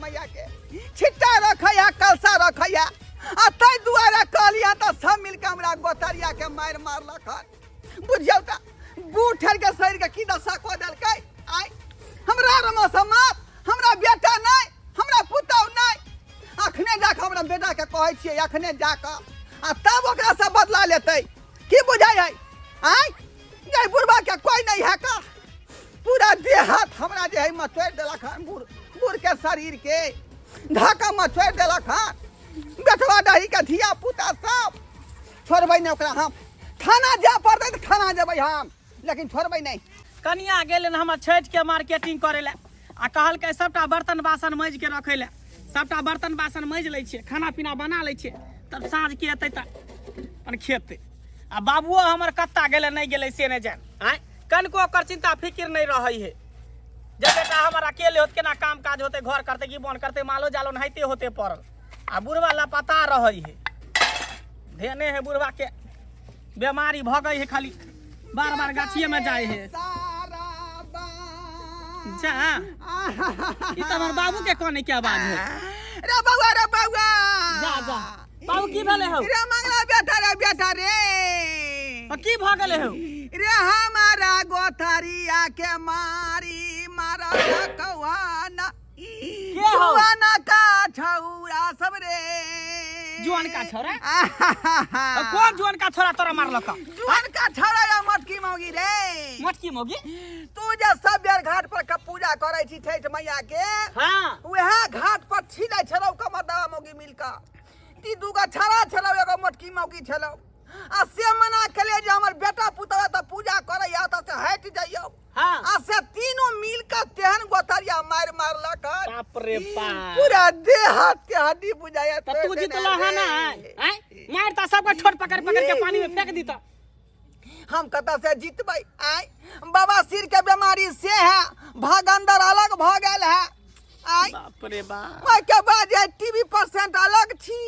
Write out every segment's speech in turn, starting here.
मैया के छिट्टा रखैया कलसा रखैया आ ताहि दुआरे कहलियै तऽ सब मिलके हमरा गोतरिया के मारि मारलक हन। बुझियौ तऽ बूढ़ ठहर के शरीर के की दशा कऽ देलकै। आइ हमरा रमा मात, हमरा बेटा नहि, हमरा पुतहु नहि। अखने जाकऽ हमरा बेटाके कहै छियै, अखने जाकऽ आ तब ओकरासँ बदला लेतै। की बुझाइ है आँय? जे बुढ़बा के कोई नहीं है का पूरा देह हाथ हमरा जे है मचोड़ि देलक हन। बूढ़ बूढ़ के शरीर के धक्का मचोड़ि देलक हन। बेटवा दही के धिया पुता सब छोड़बै नहि ओकरा। हम थाना जाय पड़तै तऽ थाना जेबै हम, लेकिन छोड़बै नहि। कनिया गेल हमर छठि के मार्केटिंग करे लए आ कहलकै सबटा बर्तन बासन माजि के रखै लए। सबटा बर्तन बासन माजि लै छियै, खाना पीना बना लै छियै, तब साँझ के एतै तऽ अपन खेतै। आ बाबुओ हमर कत्ता गेलै नहि गेलै से नहि जान। आँय कनिको ओकर चिंता फिकिर नहि रहै है। जे बेटा हमर अकेले होत केना काम काज होतै, घर करतै कि बन करतै, मालो जालो नहाइते होते पड़ल। आ बुढ़वा लापता रहै है, धेने है बुढ़वा के बीमारी भऽ गई है, खाली बार बार गाछिए में जाए है। जा ई तऽ हमर बाबू के कने के आवाज है। रे बउआ, रे बउआ, जा जा बाबू की भेलै हौ? रे मंगला बेटा, रे बेटा रे। आ, की भऽ गेलै हौ? रे हमारा गोथरिया के मारी मारल कौआना। के हौ? जुआना का छौरा सब रे। जुआन का छौरा? आ, कोन जुआन का छौरा तोरा मारलक? जुआन का छौरा या मोटकी मौगी रे। मोटकी मौगी? तू जे सब बेर घाट पर के पूजा करै छी छठि मैया के, हाँ, वएह घाट पर छिलै छलौ कमरदवा मौगी मिल कऽ। ती दूगो छौरा छलौ, एगो मोटकी मौगी छलौ, आ से मना केलियै जे हमर बेटा पुतहु तऽ पूजा करैया तऽ से हटि जइयौ। हाँ। आ से तीनों मिल कऽ तेहन गोतरिया मारि मारलक हन। बाप रे बाप, पूरा देह हाथ के हड्डी बुझाया। तऽ तू जीतल हन आँय? मारि तऽ सबके ठोर पकड़ पकड़ के पानी में फेंक दीता। हम कतऽ से जीतबै? आँय, बाबा सिर के बीमारी से है, भगंदर अलग भऽ गेल है। आँय, बाप रे बाप, ओहिके बाद जे टीबी परसेंट अलग छी।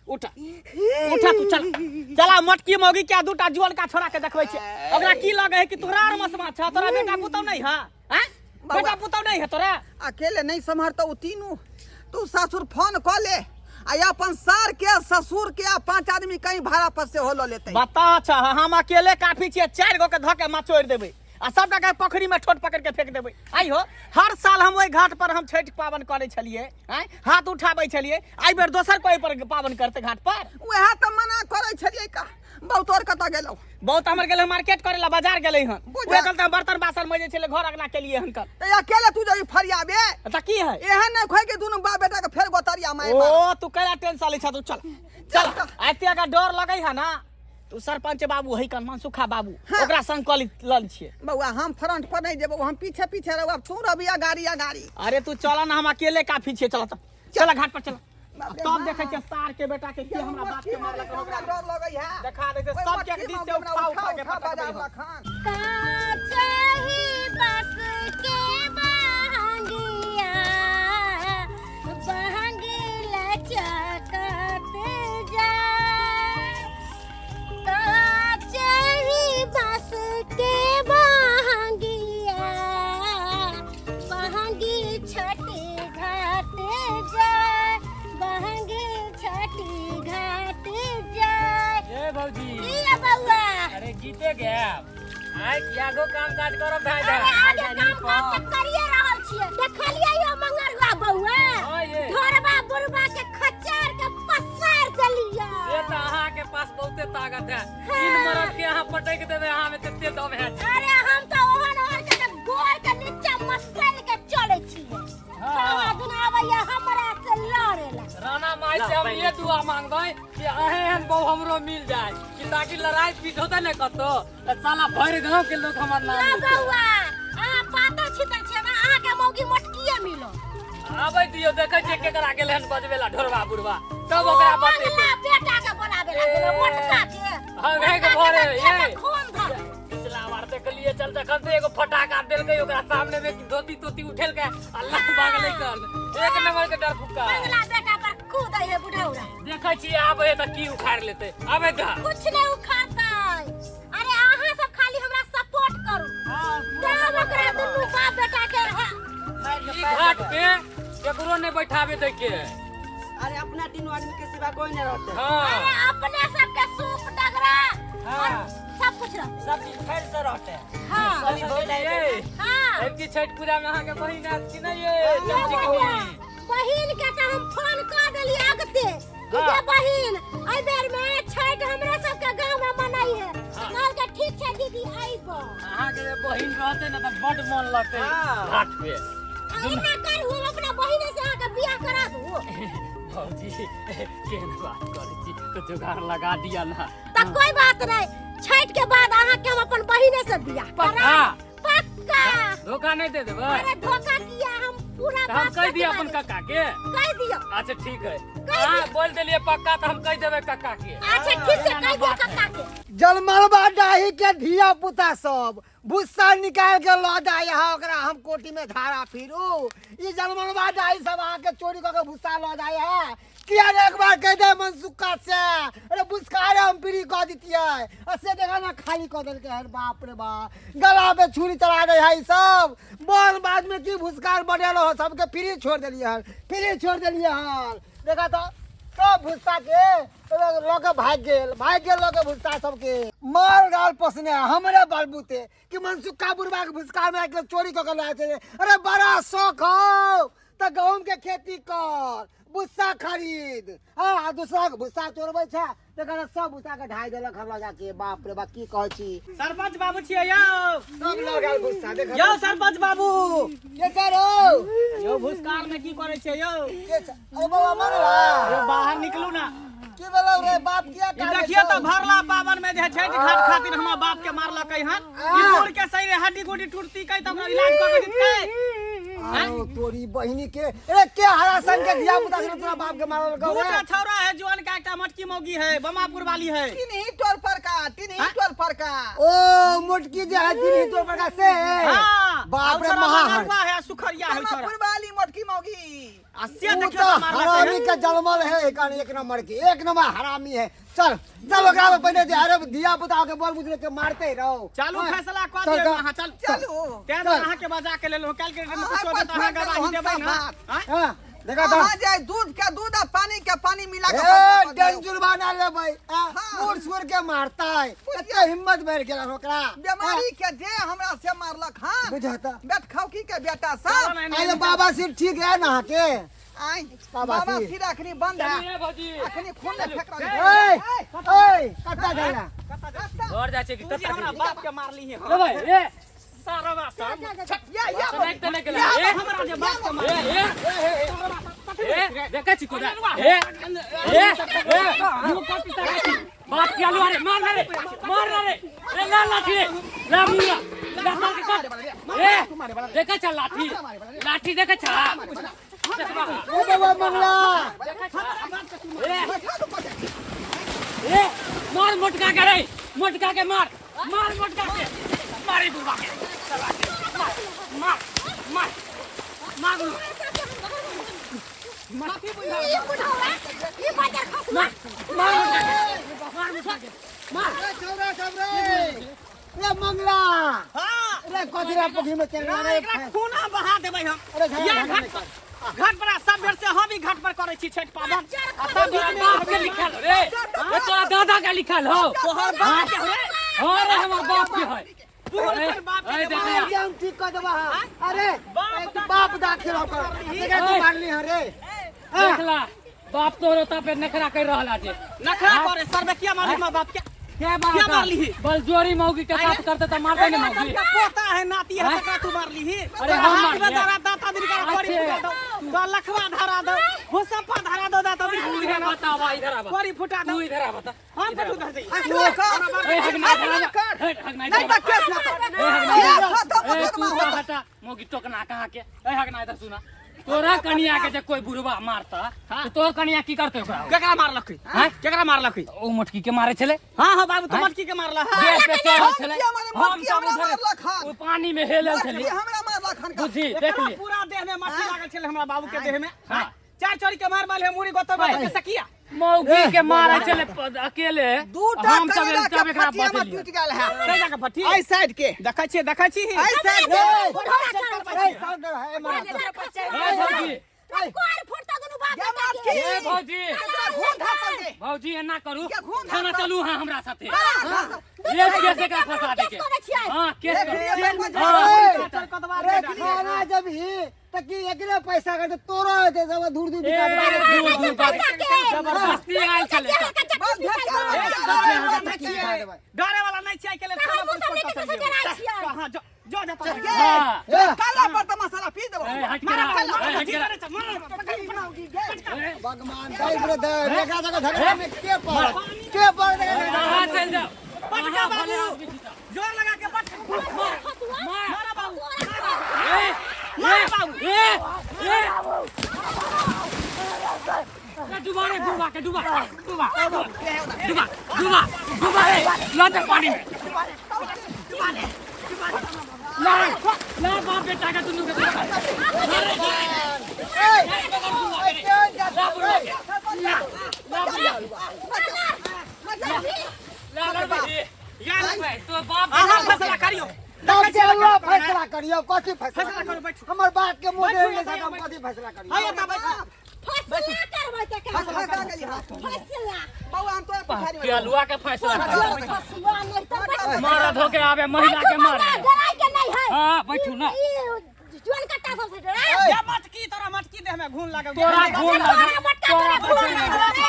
उठा उठा तू, चल चला। मोटकी मौगी क्या दूटा जुअन का छोड़ा के देखबै छै। ओकरा की लगे है कि तोरा आर मसमा छ, तोरा बेटा पुतौ नहीं है? आँय? बौआ। बेटा पुतौ नहीं है तोरा? अकेले नहीं सम्हरतौ उ तीनू। तू सासुर फोन कऽ ले आ अपन सार के ससुर के आ 5 आदमी कहीं भाड़ा पर से हो लऽ लेतै। बता छ, हम अकेले काफी छियै, 4 गो के धऽ के मचोड़ि देबै आ सबटा के पोखरी में ठोट पकड़ के फेंक देबै। आई हो, हर साल हम ओहि घाट पर हम छठि पावन करै छलियै, आँय, हाथ उठाबै छलियै, एहि बेर दोसर कोई पर पावन करतै घाट पर। वएह तऽ मना करै छलियै का। बहुत तोर कतऽ गेलौ? बहुत हमर गेलै मार्केट करे ला, बाजार गेलै हन। बुझा। ओहे चलते बर्तन बासन मजै छलै, घर अंगना केलियै हन कल। तऽ अकेले तू जब फरियाबे तऽ की है? एहन नहि खोइ के दुनू बाप बेटा के फेर गोतरिया माय। ओ तू कैला टेंशन लै छ? तू चल चल। एते अगर डर लगै है ना तू सरपंच बाबू है कन मनसुखा बाबू, हाँ। ओकरा संग कऽ लल छियै। बौआ हम फ्रंट पर नहीं जेबौ, हम पीछे पीछे रहब, तू रहबी अगाड़ी अगाड़ी। अरे तू चल ना, हम अकेले काफी छियै। चल तऽ चल घाट पर चल। बाप रे तब बाप। देखै छियै सार के बेटा के की हमरा बाप के मारलक। हमरा डर लगै है। देखा दै छै ओहि सबके मटकी दिस से मौगी हमरा उठा उठा के उठा पटक बाजार दै हन। लखन। काचही बांस के बहंगिया, बहंगी लचकत जाय। काचही बांस के बहंगिया, बहंगी छठी घाट जाय, बहंगी छठी घाट जाय। ए भौजी। की रे बौआ? अरे गीते गायब आइ किया गो काम काज करब भाई? अरे आगे काम काज तऽ करिए रहल छियै। देखलियै यौ मंगरुआ बौआ? हाँ ये। ढोरबा बुढ़बा के खचार के पसार देलियै। से तऽ अहाँ के पास बहुते ताकत है। तीन मरद के अहाँ पटक देबै, अहाँ में तते दम है। अरे हम तऽ ओहन ओहन के तऽ गोड़ के नीचा मसल के चलै छियै। हाँ। सारा दिन आबैया हमरा से लड़ेला। राणा माई से हम ये दुआ मांगबै कि अहें एहन बहु हमरो मिल जाए कि ताकि लड़ाई पीट होते ने कतौ तऽ साला भरि गांव के लोग हमर नाम ना लेतै। बौआ, अहाँ पातर छितर छियै ना, अहाँके मौगी मोटकिए मिलो। आबै दियौ, देखै छियै केकरा गेलै हन बजबै ला ढोरबा बुढ़बा, तब ओकरा ओ बतेबै। मंगला बेटा के बोलाबे ला गेलै मोटका के। हाँ, मोटका के के भरे, तऽ ये। खेत खून धर। पिछला बार देखलिए चल जखन से एगो फटाका देलकै ओकरा सामने में धोती तोती उठेलकै अल्लाह भागलै कल एक नंबर के डर फुक्का। मंगला बेटा पर कूदै है बुढ़ौरा। देखै छियै आबै है तऽ की उखाड़ लेतै। आबै दा। कुछ नहीं उखाड़तै। अरे अहाँ सब खाली हमरा सपोर्ट करू, तब ओकरा दुनू बाप बेटा के ई घाट पे केकरो नहीं बैठावे दे के। अरे अपना तीनों आदमी के सिवा कोई नहीं रहते। हाँ। अरे अपने सबके सूप डगरा हाँ। और सब कुछ रहते। सब चीज फैल से रहते। हाँ। ये हाँ। एबकी छठ पूजा में अहाँ के बहिन आयत कि नहीं ये ये चमचिकनी? भैया, बहिन के तो हम फोन कर देलिए अगते कि हाँ। ये बहिन एहि बेर में छठ हमरा सबके गांव में मनाई है। कहल के ठीक छै दीदी आइबो। अहाँ के जे बहिन रहते ना तऽ बड मन लगते हाँ। घाट पे। आ एना करू हम अपना बहिने से अहाँके बियाह करा दू। भौजी केहन बात करै छी, तऽ जुगाड़ लगा दिया ना। तऽ कोई बात नहीं, छठ के बाद अहाँके हम अपन बहिने से बियाह करा। पक्का? पक्का। धोखा नहीं दे देबै? अरे धोखा किया, हम पूरा तऽ हम बात कहि दिअ सच अपन बाजै। कक्का के? कहि दियौ। अच्छा ठीक है, कहि अहाँ दियौ। बोल देलियै पक्का तऽ हम कहि देबै कक्का के। अच्छा ठीक छै, कहि दियौ कक्का के। जलमलबा डाही के धिया पुता सब भुस्सा निकाल के लऽ जाय है, ओकरा हम कोटी में धारा फिरू। ई जलमलबा डाही सब अहाँके चोरी कऽ के भुस्सा लऽ जाय है। किया ने एक बार कहि दे मनसुक्का से, अरे भुस्का रे हम फ्री कऽ दितियै, आ से देखा ना खाली कऽ देलकै हन। बाप रे बाप, गला पे छुरी चला दे है ई सब। बोल बाद में की भुस्कार बनेलो हो, सबके फ्री छोड़ देलियै हन, फ्री छोड़ देलियै हन। देखा तऽ सब भुस्सा के लऽ के भागि गेल, भागि गेल लऽ के भुस्सा सबके। माल गाल पोसने है हमरे बलबूते कि मनसुक्का बुढ़बा के भुस्का में आके चोरी कऽ के लऽ छै। अरे बड़ा शौक हौ तऽ गहूम के खेती कर, भुस्सा खरीद, हाँ, आ दूसरा के भुस्सा चोरबै छै, तकर सब भुस्सा के ढाइ देलक हन लऽ जाके। बाप रे बाप, की कहै छी। सरपंच बाबू छियै यौ। सब लऽ गेल भुस्सा, देख। यौ सरपंच बाबू। के छै रौ? यौ भुस्कार में की करै छियै यौ? के छै? अरे बाबा मंगला। यौ बाहर निकलू ना। की भेलौ रे बाप, किया ई कानै देखियौ छौ? तऽ भरला पावन में जे छठि घाट खातिर हमर बाप के मारलकै हन। ई बूढ़ के शरीर हड्डी गुड्डी टूटती कै तऽ ओकरा इलाज कऽ के दितकै। आरो तोरी बहिनी के, अरे के हरा सन के धिया पुता से तोरा बाप के मारल गौ रे? दूटा छौरा है जुआन का, एकटा मटकी मौगी है, बमापुर वाली है। तीन टोल पर का, तीन टोल पर का। ओ मोटकी जे है तीन टोल पर का से? हाँ। बाप रे, और छौरा महाहर। बंगरुआ है, सुखरिया है छौरा। बमापुर वाली मोटकी मौगी। आ से ऊ देखियौ तो तऽ मारलकै हरामी हन। के जन्मल है, एक एक नंबर के, एक नंबर हरामी है। चल चल ओकरा में पहले जे अरे धिया पुता के बोल बुझले के मारते रहो। चालू हाँ। फैसला कऽ चल, दियौ चल। अहाँ, चल। चलू। तें चल। अहाँ के बजा के लेलहुँ, कैलकुलेटर में अहाँ कुछो पर देत, अहाँ छोड़ि गवाही देलहुँ देबै हम ना? सब बात। आँय? हाँ, देखा तो। अहाँ जे दूध के दूध आ पानी के पानी मिला के ए, फैसला कऽ दियौ। डेंजर बना लेबै, आ, हाँ। मुड़ सुर के मारता है, एते हिम्मत बढ़ गेल ओकरा। बीमारी के जे हमरा से मारलक हन। बुझता। बेट खौकी के बेटा चलो सब। ना, आइले बाबा सिर ठीक है ना अहाँके? आइ बाबा बाबा सिर। सिर अखनी बंद है, चलू ए भौजी। अखनी खून ने फेक रहल ए, ए, कत्ता जाला? घर जाइ छै कि तू जे कत्ता हमरा जेबै? बाप के मारली है। ले भाई, ए। सारवा सब। या या सनाइ तऽ नहि गेलै। ए, हमरा जे बाप के मारली। ए, ए, ए, देखै छी कोदा। ए, ए, ए, मुँह पर पिता कहै छी। बाप के आलू अरे, मार ना रे, मार ना रे। ए, ला लाठी रे, ला मुँह ला। ला साल के काट। ए, देखै छ लाठी, लाठी देखै छ। देखबा। ए बाबा मंगला। ए, ए, मार मोटका के रे, मोटका के मार, मार मोटका के, मारे बुढ़वा के, साला के, मार, मार, मार, मार बुढ़वा। ई बुढ़ौरा, ई बाजार खसुआ। मार मोटका के, मार मोटका के, मार। ए छौरा सब रे। रे मंगला। हाँ। रे कथी पोखरी में चल ना, रे? एकरा खूना बहा देबै हम। अरे झगड़ा या झगड़ा घाट नहीं पर, घाट पर आ, सब बेर से हम ही घाट पर करै छी छठि पाबनि। आ तब तोरा बीच में बाप के लिखल रे, ए तोरा दादा के लिखल हो। तोहर बाप के रे। हाँ रे, हमर बाप के है। पूरे ए, सन बाप के ए, रे। देखा। अरे हम ठीक कऽ देबा हँ। अरे बाप ए, तू बाप दाखिल हो कर। देखा तू मारली हँ रे। देखला बाप तोरो ता पे नखरा कर रहल আছে। नखरा करे सर में किया मारली मां बाप के? के क्या मारली? बलजोरी मौगी के साथ करते त मारते ने एकरा मौगी। सबके पोता है, नाती है, हाँ? तकरा तू मारली ही। अरे हम हाथ में मारलियै। धरा दाता दिन करा करी अच्छे। फुटा दो, तो लखवा धरा दो, भूसप्पा धरा दो, दाता दिन तू इधर बता बा, इधर आबा। करी फुटा दो। तू इधर आबा त। हम तो उधर जाइए। ए हगना इधर आबा। हट हगना इधर नहीं आबा। तो केस होता। ए हगना केस इधर होता, आबा। ए तू मुकदमा तो होता। हटा मौगी टोकना कहाँ के। ए हगना इधर सुना, तोरा कनिया के जे कोई बुढ़वा मारता तो तोर कनिया की करते ओकरा? केकरा मारलकै? हैं? केकरा मारलकै? ओ मोटकी के मारे छले। हाँ हाँ बाबू, तू हैं? मटकी के मारला है। देह पे चढ़ल हम छले। किया मारे? हम मोटकी सब हमरा उधर मारलक हन। ओ पानी में हेलल छली। मोटकी हमरा मारलक हन का। बुझी देख एकरा लिए। पूरा देह में मट्टी लागल छले हमरा बाबू के देह में। हाँ। चार चोरी के मार मारल है मुरी गोतर भाई। के सकिया। मौगी के मारे छले अकेले। दूटा हम सब करेला के तब एकरा फटिया में बचलियै। टूट गेल है। सही जाके फटी। एहि साइड के। देखै छियै, देखै छी। एहि साइड के। ए, साउंड है, ए, मारा। ए भौजी, कोर फुटता दुनू बाप ये बेटा मार के। के। ए भौजी तोरा घूम धार दे। भौजी एना करू क्या घूम थाना धार चलू हाँ हमरा साथे हाँ, रेप केस एकरा फंसा दे के केस करै छियै। हाँ केस देख करू लिअ, देख लिअ। हाँ। चल कतबा अरे खाना जब ही त की एकरे पैसा के तोरो हेतै सब दूर दूर ए, बिका दूर दूर बाप। पैसा के। जबरदस्ती आयल छलै जेहल के चक्की बस पिसाइ धक्का देबै। लगा। डरे वाला नहीं छियै के लेल तऽ थाना हमहूँ पुलिस सब नहि पर ककरो चल डराइ छियै। जेबै। हाँ जो जो जा चल, तब। ये। हाँ। तोरा काला पर तऽ मसाला पी देबो। ए, हट के मारा रह, काला, ए, हट के रह। मारा, भगवान दाई ब्रो दे एकरा जगह झगड़ा में के पड़त के पड़त हाँ चल जाओ पटका हाँ, भले बाबू आदमी छी तऽ। जोर लगा के पटका मार। मारा बाबू ए, मार बाबू। ए, ए। ए, डुबा रे, डुबा के, डुबा, डुबा, डुबा, डुबा, डुबा रे, ला दे पानी में। ला, ला बाप बेटा के दुनू के डुबा। ए ए ला बुढ़वा के, ला, ला बुढ़वा के, ला ला बेटी। या ला भाई, तो बाप अहाँ बेटा फैसला करियो तब चलो फैसला करियो कथी फैसला फैसला करू, बैठू। हमर बात के मुंह बैठू, दे नहीं बैठू, हम कथी फैसला करियो हाँ एतऽ बैठू। फैसला करबै तऽ केना? फैसला कऽ गेली, हाँ। फैसला। बौआ, हम तोरा पिछाड़ी में के अलुआ के फैसला कर। फसुआ नहीं तऽ बैठू। मारा धोके आवे महिला के बैठू मारे बौआ, डराइ के नहीं है। हाँ, बैठू ना। ई जुअन कट्टा सबसे डराइ। ये मटकी तोरा मटकी देह में घून लागल तोरा घून लागल तोरा मटका तोरा तोरा घून घून लागल। लागल।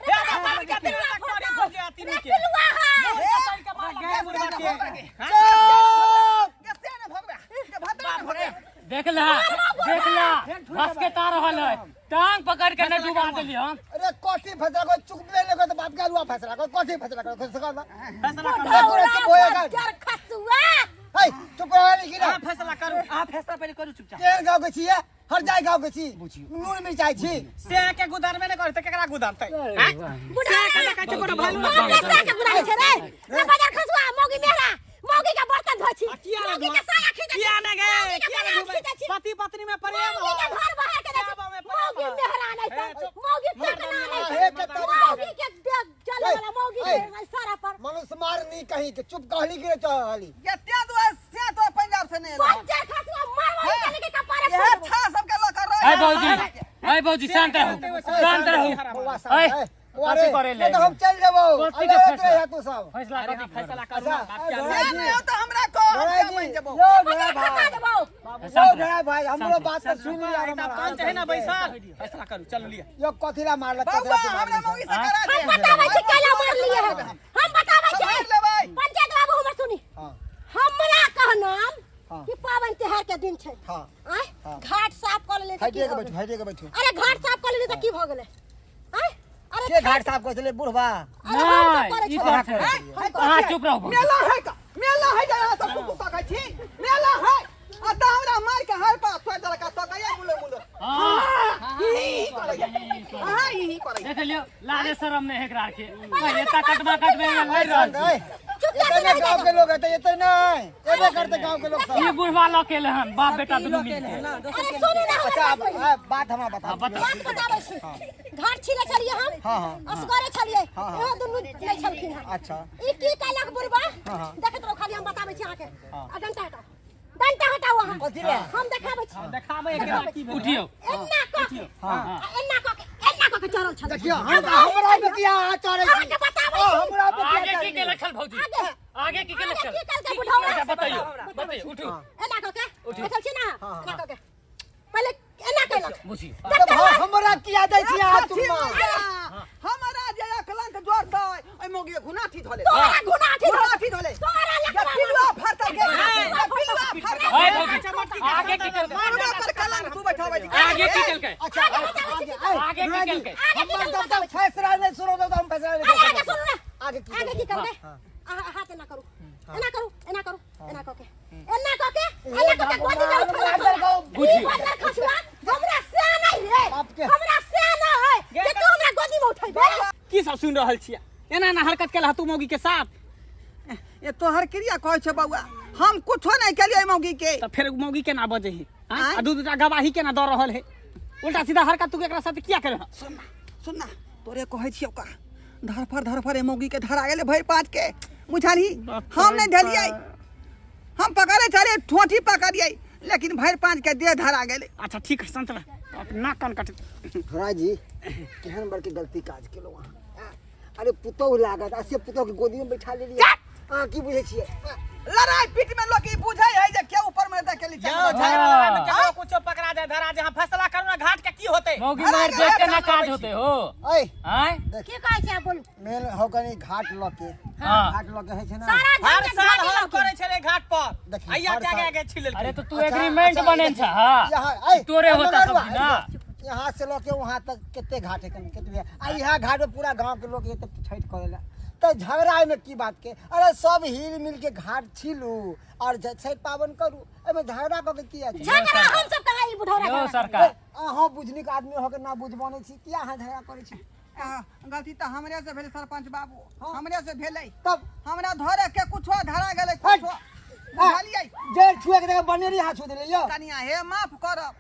हे बाबा के तीनू तक तोरे घुस जाय तीनू रे के पिलुआ है। सही के मार लगे मुर्गा के गे से ने भगबे। गे भद्रा ने भगबे। देख ला देख ला हंस के ता रहल है टांग पकड़ के न डुबा देली हम अरे कथी फैसला कर चुकबे नहीं कर तो बाप के अलुआ फैसला कर कथी फैसला कर फैसला कर फैसला करू तोरा चुप होएगा बज्जर खसुआ। हे चुप रह नहीं अहाँ फैसला करू अहाँ फैसला पहिले करू चुपचाप केहन गाँव के छियै हर जाय गाँव के छी नून मिरचाइ छी से के गुदानबे नहि करतै केकरा गुदानतै आँय? बुढ़ा से के कहै छै कोनो भालू बाप रे, से के बुढ़ा छै रे। रे बज्जर खसुआ, मौगी मेहरा, मौगी के बर्तन धोइ छी। आ किया ने मौगी के साया खींचै छी। किया ने गे मौगी के किया ने बरात घुमै? खींचै छी। पति पत्नी में प्रेम मौगी के घर बाहर के दै छी। में प्रेम मौगी है। मेहरा नहीं हे, तऽ, चुप। मौगी टकना नहीं हे तऽ, के तब मौगी के देह चले वाला मौगी के सारा पर। मनुष्य मारनी कहीं के चुप कहली के चहली गे ते दुआरे से तो पंजाब से नहि एलौ। बज्जर खसुआ, मार मौगी के लेके कपारे इहे फोड़ देबौ। छा सबके लऽ कऽ रहि ए भौजी ए भौजी शांत रहू शांत रहू बौआ ऐ, साहब कथी अरे करे ले नहीं तो हम चल जेबो कथी के अरे फैसला? एतरे है तू सब फैसला अरे कथी हाँ, फैसला करू ना, बाप के अच्छा, से आदमी। नहि हो तऽ हमरा कह, हम धोराई से जी बनि जेबौ। यो धोराई खसा भाई देबौ। यो धोराई भाई हमरो बात तो सुन लिया एकटा पंच है ना बैसल फैसला करू चलू लिअ यो कथी ला मारलक कथी बौआ, ला हमरा मौगी से करा दे। हम बताबै छी कैला मारलियै हन। हम बताबै छी। सम्हारि लेबै। पंचायत बाबू हमर सुनी। हां हमरा कहनाम हाँ। कि पावन त्योहार के दिन छै। हां आँय? हाँ। घाट साफ कऽ लेलियै तऽ की हटिए के भऽ बैठू गेलै? हटिए के बैठू अरे घाट साफ कऽ लेलियै तऽ की भऽ गेलै? आँय? अरे के घाट साफ कर छलै बुढ़वा अरे हम तऽ नहीं करै ई छलियै। बात है अहाँ चुप रहू भौजी। मेला है का मेला है जे अहाँ सब कुकुर तकै छी मेला है आ तऽ हमरा मारि के हार पर छोड़ि देलक आ तकैया मुले मुले हाँ ही करैया अहाँ ही ही करैया देख लियौ लाजे शरम नहि है एकरा के एता कटबा कटबे में लड़ि रहल छी चुपचाप एते नहि गाँव के लोग एते एते नहि एबे करते गाँव के लोग सब ई बुढ़वा लऽ के एलै हन बाप बेटा दुनू मिल के अरे सुनू ना हमर अच्छा बात अब पहिले। बात हमरा बता हाँ, बताउ। बात बताबै छी घाट छिले छलियै हम हाँ, हाँ। असगरे छलियै हाँ, हाँ। इहो दुनू नहि छलखिन हन अच्छा ई की कयलक बुढ़बा हाँ, हाँ। देखैत रहू खाली हम बताबै छी अहाँके आ डंटा हटाउ डंटा हटाउ अहाँ कथी ला? हम देखाबै छी देखाबै एकरा की भेलै। उठियौ एना कऽ के हाँ। आ एना कऽ के एना कऽ के चढ़ल छलै देखियौ हम हमरा पे किया अहाँ चढ़ै छी अहाँके बताबै ओ छी। हमरा पे आगे किया की चढ़ै केलक छल भौजी आगे आगे की केलक आगे छल की केलकै बुढ़ौआ? अच्छा, बतैयौ बतैयौ उठू एना कऽ के बैठल छी ना एना कऽ के पहिले एना केलक बुझियौ तब हमरा किया दै छी अहाँ चुम्मा हमरा जे अकलंक जोर दै ओहि मौगी घुनाठी धोले तोरा घुनाठी घुनाठी धोले तोरा या लकड़ा पिलुआ फरतल गे या पिलुआ फरतल ए भौजी आगे की केलकै मरबा पर कलंक तू बैठाबै छी आगे की केलकै अच्छा आगे आगे की केलकै आगे की हम केलकै जब तक फैसला नहीं सुनो तब हम फैसला नहीं अरे आगे सुनू ना आगे की आगे की केलकै? केलकै अहाँ हाथ एना करू एना करू एना करू एना कऽ के एना कऽ के एना कऽ के गोदी में उठा बुझियौ। बंदर खसुआ हमरा से नहीं रे बाप के। हमरा से ना है जे तू हमरा गोदी में उठेबे की सब सुनि रहल छियै एना एना हरकत केलह तू मौगी के साथ ए तोहर क्रिया कहै छै बौआ हम कुछो नहि केलियै मौगी के तऽ फेर मौगी केना बजै है आँय? आँय? आ दू दूटा गवाही केना दऽ रहल है उल्टा सीधा हरकत तू एकरा साथ किया केलह सुन ना सुन ना तोरे कहै छियौ का धरफर धरफर ए मौगी के धरा गेलै भरि पाँच के बुझलही हम नहि धलियै हम पकड़े छलियै ठोठी पकड़ियै लेकिन भरि पाँच के देह धरा गेलै अच्छा ठीक है शांत रह नाक कान कट। जी, केहन बड़की गलती काज केलहुँ अहाँ, आँ? अरे पुतोहु लागत आ से पुतोहु के गोदी में बैठा लेलियै। अहाँ की बुझै छियै? लड़ाई पीट में लोग ई बुझै है जे के ऊपर में देखे ली। यौ, झगड़ा लड़ाई में केकरो कुछो पकड़ा जाए धरा जाए, हम फैसला करू ना घाट के की होते? मौगी मार देख के ना काज होते हो। ऐ आय की कहै छै बोलू। मेन हो कनी घाट लऽ के। हाँ। घाट लऽ के होइ छै ना। सारा हर झंझट साल घाटे हम लऽ के। करै छलै घाट पर। देखी, अइया हर के आगे साल। आगे छिल अरे तो तू अच्छा, एग्रीमेंट अच्छा, बनेन देखी, छ। हां यहाँ ऐ, तोरे होता मगरुआ, सब ना। यहाँ से लऽ के वहाँ तक कते घाट है कनी कते आ यहाँ घाट में पूरा गांव के लोग ये तब छठि करे ला तो झगड़ा में की बात के? अरे सब हिल मिल के घाट छीलू और छठि पावन करू, एमे झगड़ा कऽ के की अछि? झगड़ा हम सब कहाँ ई बुढ़ौरा यो झगड़ा। सरकार अहाँ बुझनिक आदमी हो के ना बुझ बनै छी, किया अहाँ झगड़ा करै छी? गलती तऽ हमरे से भेलै सरपंच बाबू, हमरे से भेलै। तब हमरा धरे के कुछो धरा गेलै। हट। कुछो बुझलियै? जेर छुए के जगह बनेरी हाथ छू देले यौ। कनिया हे माफ करब,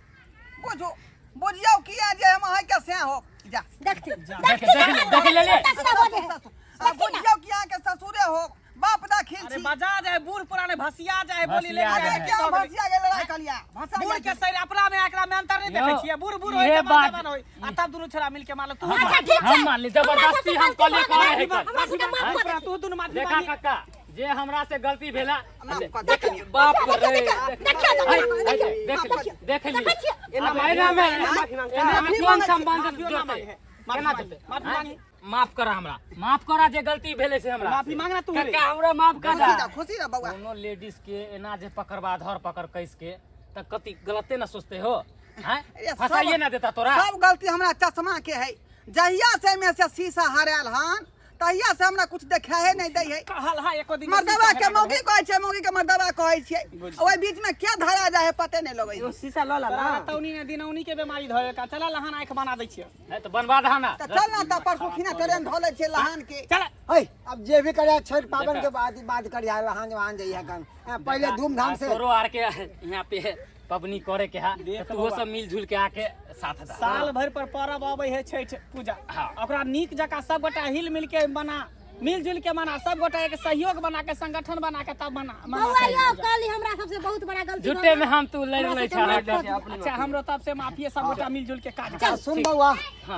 बुझू बुझियौ किया जे हम अहाँके से हो जा। देखती देख देखती देख देख ले ले। सीधा सीधा बोले है। आ बुझियौ कि अहाँके ससुरे हो बाप दाखिल अरे छी। बजा जाए बूढ़ पुराने भसिया जाए बोली ले भसिया अरे जाए। क्या भसिया गेल लड़ाई कलिया भसा बूढ़ गेल। के शरीर अपना में एकरा में अंतर नहीं यो, देखै छियै, बूढ़ बूढ़ होय इहे जवान बात। जवान होय आ तब दुनू छोरा मिल के मारल तू। अच्छा ठीक छै। हम मान ली जबरदस्ती हम हमरा कले सबके करे है गलती भऽ गेल। हमरा सबके माफ कऽ तू दुनू माफी देखा मांगी। काका जे हमरा से गलती भेला माफ कऽ दे कनिया। बाप रे। देखियौ देख देखियौ देख देख ली। देखै छियै। अब एना में एना में कोन संबंध माफियो ना जोड़ते? मांगे है। केना माफी जोड़ते? माफी मांगी। माफ करा हमरा, माफ करा जे गलती भेलै से हमरा। माफी मांगना तू रे। काका हमरा माफ कर खुशी रह, खुशी रह बौआ। कोनो लेडीज के एना जे पकड़बा धर पकड़ कस के त कति गलते ना सोचते हो हैं? अरे सब- फसाइए ना देता तोरा। सब गलती हमरा चश्मा के है, जहिया से में से शीशा हरायल हन तहिया से हमरा कुछ देखाए नहीं दै है। कहल हा एको दिन मर्दबा के मौगी कहै छै, मौगी के मर्दबा कहै छियै, ओहि बीच में के धरा जाए है पते नहीं लगै है। शीशा लऽ ला ना। तौनी ने दिनौनी के बीमारी धरे का चला लहान आंख बना दै छियै। है तो बनवा दहा ना। तऽ चल ना तऽ परसू खिना ट्रेन धऽ लै छियै लहान के। चल है अब जे भी करे छठ पावन के बाद बात करिया लहान जवान जइया कन पहले धूमधाम से तोरो आर के यहाँ पे पबनी करे के है देख तो वो सब मिलजुल के आके साथ दा। साल भर पर परब अबै है छठि पूजा। हाँ। ओकरा नीक जकाँ सब गोटा हिल मिल के मना, मिलजुल के मना, सब गोटा एक सहयोग बना के संगठन बना के तब मना मना बौआ छठि यौ पूजा। कहली हमरा सबसे बहुत बड़ा गलती झूठे भऽ गेल। में हम तू लड़ हमरा लै सबके माफ छा। कऽ दिअ। अच्छा हमरो तरफ से माफी, सब गोटा मिलजुल के काज अच्छा सुन बौआ,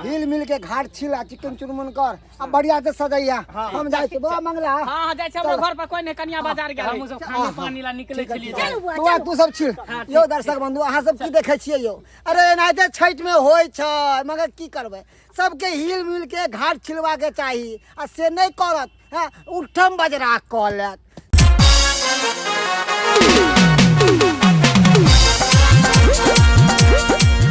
हिल मिल के घाट छिल आ चिकन चुनमुन कर आ बढ़िया से सजैया। हम जाइ छी बौआ मंगला। हाँ हाँ जाइ छी, हमरो घर पर कोई नहीं, कनिया बाजार गेल। हमहूँ सब खाने पानी ला निकले छलियै। चलू बौआ बौआ चलू। तू सब छिल। यौ दर्शक बंधु अहाँ सब की देखै छियै यौ? अरे एनाहिते छठि में होइ छै, मगर की करबै, सबके हिल मिल के घाट छिलवा के चाही आ से नहि करत, हँ उठम बजरा कऽ लेत।